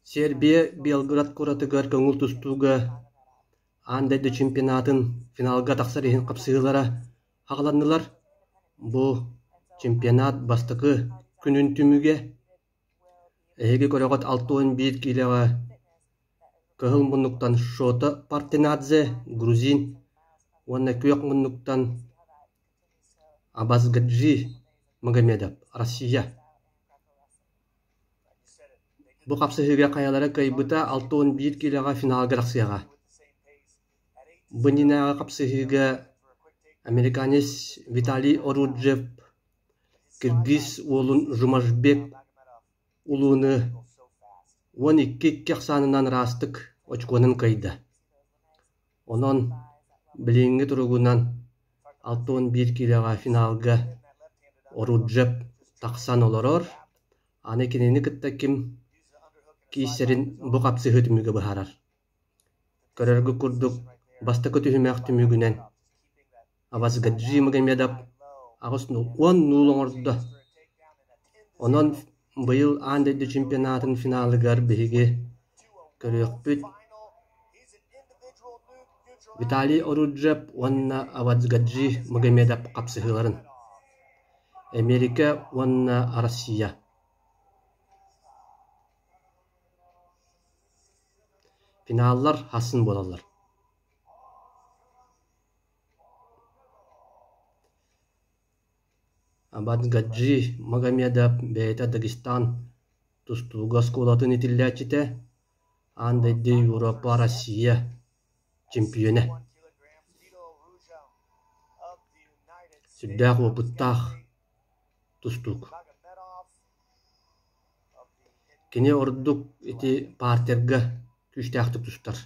Сербия Белград куоратыгар көҥүл тустууга аан дойду чемпионатын финалга тахсар иһин хапсыһыылара саҕаланнылар. Бу чемпионат бастакы күнүн түмүгэ. Эһиги көрөҕүт 61 киилэҕэ кыһыл муннуктан Шота Партенадзе, грузин уонна күөх муннуктан Абазгаджи Магомедов, Россия. Бу хапсыһыыга хайалара кыайбыта 61 киилэҕэ финалга тахсыаҕа. Бу иннинээҕи хапсыһыыга американец Виталий Оруджев киргиз уолун Жумашбек Улууну 12 икки ахсаанынан ыраастык очкуонан кыайда. Онон билиҥҥи туругунан 61 киилэҕэ финалга Оруджев тахсан олорор, аны кинини кытта ким киирсэрин бу хапсыһыы түмүгэ быһаарар. Көрөргүт курдук, бастакы түһүмэх түмүгүнэн Абазгаджи Магомедов 80 оҥордо. Онон быйыл аан дойду чемпионатын финалыгар биһиги көрүөхпүт Виталий Оруджев уонна Абазгаджи Магомедов хапсыһыыларын. Эмиэрикэ уонна Россия. Финаллар хасын буолаллар. Абадгаджи Магомедов бэйэтэ Дагестан тустууга оскуолатын иитиллээччитэ, аан дойду, Европа, Россия чемпиона. Сүрдээх уопуттаах тустуук. Кини ордук ити партерга күүстээхтик тустар.